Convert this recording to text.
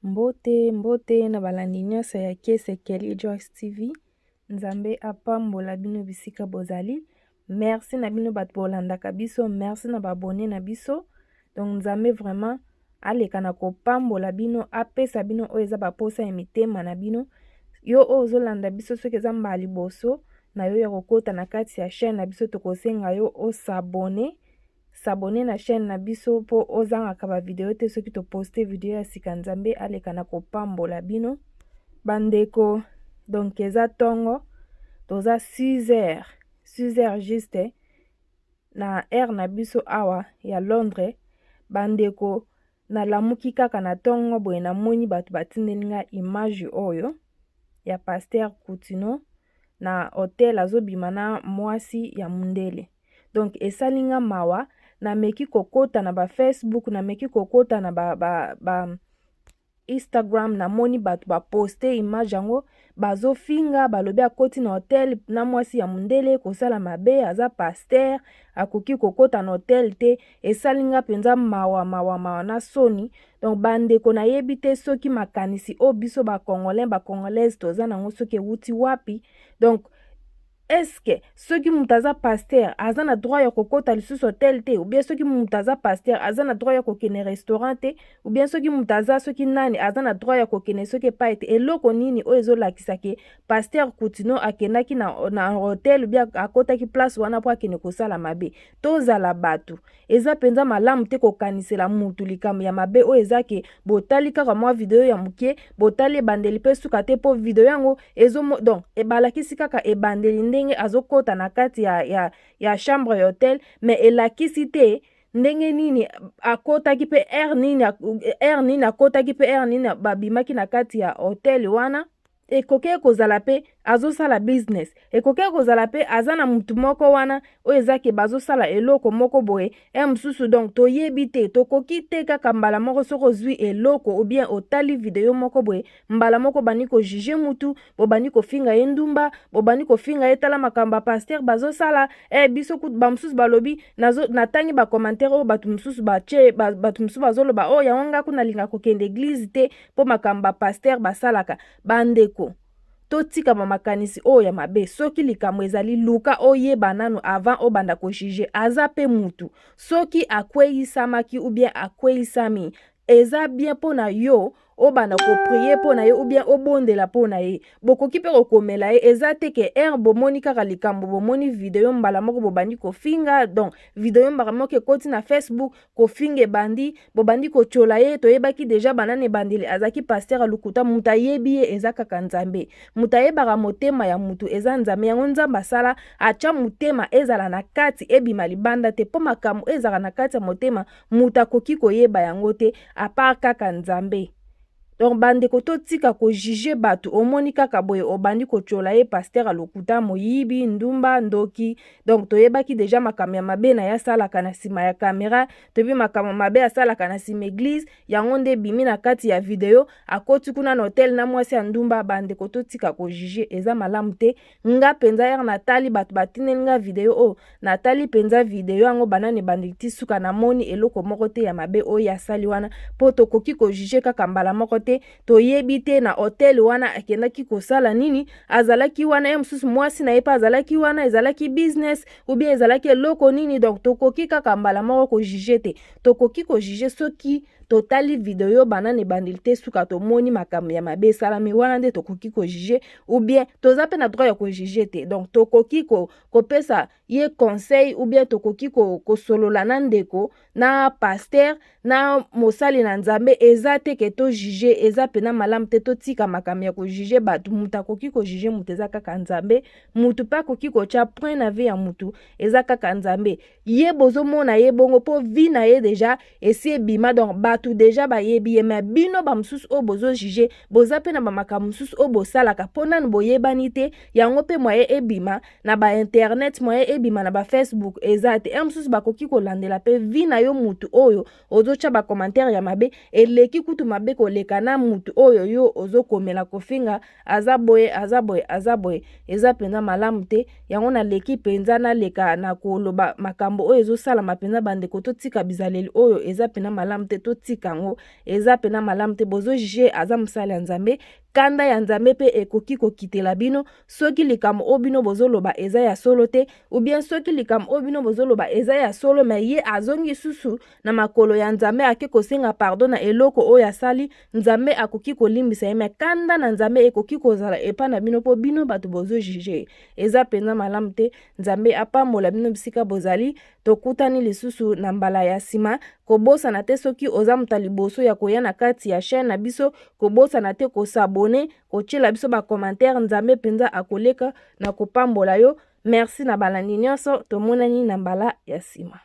Mbote mbote na balandi nyonso ya Kiese Kelly Joyce TV. Nzambe apambola bino bisika bozali. Merci na bino bato bolandaka biso, merci na ba abonnes na biso. Donc Nzambe vraiment aleka na kopambola bino, apesa bino oyo eza baposa ya mitema na bino. Yo oyo ozolanda biso soki eza mbala liboso na yo ya kokota na kati ya chaîne na biso, tokosenga yo osabone s'abonner na chaîne na biso mpo ozangaka ba video te soki toposte video ya sika. Nzambe aleka na kopambola bino bandeko. Donc eza ntongo, toza 6 heures, 6 heures juste na heure na biso awa ya Londres. Bandeko, nalamuki kaka na ntongo boye, namoni bato batindeli nga image oyo ya pasteur Kutino na hotel azobima na mwasi ya mundele. Donc esali nga mawa. Nameki kokota na ba Facebook, nameki kokota na ba Instagram, namoni bato baposte image yango, bazofinga, balobi akoti na hotel na mwasi ya mondele, kosala mabe, aza pasteur, akoki kokota na hotel te. Esali nga mpenza mawa, mawa, mawa na soni. Donc bandeko, nayebi te soki makanisi oyo biso bacongolais, bacongolaise toza nango soki ewuti wapi. Donc est-ce soki moto aza pasteur aza na droit ya kokota lisusu hotel te, ou bien soki moto aza pasteur aza na droit ya kokende restaurant te, ou bien soki moto aza soki nani aza na droit ya kokende soki epai te? Eloko nini oyo ezolakisa ke pasteur Kutino akendaki na hotel ou bien akotaki place wana mpo akende kosala mabe? Tozala bato, eza mpenza malamu te kokanisela mutu likambo ya mabe oyo eza ke botali kaka mwa video ya moke, botali ebandeli mpe suka te, mpo video yango ezo donc ebalakisi kaka ebandeli ndenge azokɔta na kati ya chambre ya hotel, mais elakisi te ndenge nini akɔtaki mpe heure nini, heure nini akɔtaki mpe heure nini babimaki na kati ya hotel wana. Ekoki kozala mpe azosala business, ekoki kozala mpe aza na mutu moko wana oyo eza ke bazosala eloko moko boye e mosusu. Donc toyebi te, tokoki te kaka mbala moko soki ozwi eloko ou bien otali video moko boye, mbala moko bandi kojuger mutu, bobandi kofinga ye ndumba, bobandi kofinga ye, tala makambo ya pasteur bazosala. E biso kutu bamosusu balobi, natangi bacommentaire oyo bato mosusu batie, bato mosusu bazoloba oyo oh, yango nga kuna nalinga kokende église te mpo makambo bapasteur basalaka. Bandeko, totika bamakanisi oyo ya mabe. Soki likambo ezali, luka oyeba nanu avant obanda kojuger. Aza mpe mutu, soki akweyisamaki ou bien akweyisami, eza bien mpo na yo obanda koprier mpo na ye ou bien obondela mpo na ye. Bokoki mpe kokomela ye. Eza te ke heure bomoni kaka likambo, bomoni video, mbala moko bobandi kofinga. Donc video mbala moko ekoti na Facebook, kofinga ebandi, bobandi kotyola ye. Toyebaki déjà banani ebandeli azalaki pasteur ya lokuta. Moto ayebi ye eza kaka Nzambe. Moto ayebaka motema ya mutu eza Nzambe. Yango Nzambe asala atya motema ezala na kati, ebima libanda te, mpo makambo ezalaka na kati ya motema moto akoki koyeba yango te à part kaka Nzambe. Donc bandeko, totika kojuger bato. Omoni kaka boye, obandi kotyola ye, pasteur ya lokuta, moyibi, ndumba, ndoki. Donc toyebaki déjà makambo ya mabe na ye asalaka na nsima ya kamera, toyebi makambo mabe asalaka na nsima église, yango nde ebimi na kati ya video, akoti kuna na hotel na mwasi ya ndumba. Bandeko, totika kojuger, eza malamu te. Nga mpenza heure natali bato batindeli nga video oyo, natali mpenza video yango banani ebandeli ti suka, namoni eloko moko te ya mabe oyo asali wana, mpo tokoki kojuger kaka mbala moko te. Toyebi te na hotel wana akendaki kosala nini, azalaki wana ye mosusu, mwasi na ye mpe azalaki wana, ezalaki business ou bien ezalaki eloko nini. Donc tokoki kaka mbala moko kojuger te. Tokoki kojuger soki totali video banani ebandeli te suka, tomoni makambo ya mabe esalami wana, nde tokoki kojuger, ou bien toza mpe na droit ya kojuger te. Donc tokoki kopesa ye conseil ou bien tokoki kosolola na ndeko na pasteur na mosali na Nzambe. Eza te ke tojuger, eza mpenza malamu te. Totika makambo ya kojuger bato. Moto akoki kojuger moto eza kaka Nzambe. Motu mpe akoki kotya point na vie ya motu eza kaka Nzambe. Ye bozomona ye bongo mpo vie na ye déjà esi ebima, donc bato déjà bayebi ye. Mais bino bamosusu oyo bozojuger, boza mpe na bamakambo mosusu oyo bosalaka mpo nanu boyebani te. Yango mpe moye ebima na bainternet, moye ebima na bafacebook eza te. E mosusu bakoki kolandela mpe vie na yo. Mutu oyo ozotya bacommentaire ya mabe eleki kutu mabe koleka na mutu oyo yo ozokomela kofinga, aza boye, aza boye, aza boye. Eza mpenza malamu te. Yango naleki mpenza, naleka na koloba makambo oyo ezosalama mpenza. Bandeko, totika bizaleli oyo, eza mpenza malamu te. Totika. Botika yango, eza pena malamu te. Bozo juge, aza mosali ya Nzambe. Kanda ya Nzambe mpe ekoki kokitela bino soki likambo oyo bino bozoloba eza ya solo te, ou bien soki likambo oyo bino bozoloba eza ya solo, me ye azongi susu na makolo ya Nzambe, ake kosenga pardon na eloko oyo asali, Nzambe akoki kolimbisa ye. Me kanda na Nzambe ekoki kozala epai na bino mpo bino bato bozojuge. Eza mpenza malamu te. Nzambe apambola bino bisika bozali. Tokutani lisusu na mbala ya nsima. Kobosana te, soki oza moto ya liboso ya koya na kati ya chaîne na biso, kobosana te kosabone, kotiela biso bacommentaire. Nzambe mpenza akoleka na kopambola yo. Merci na balandi nyonso. Tomonani na mbala ya nsima.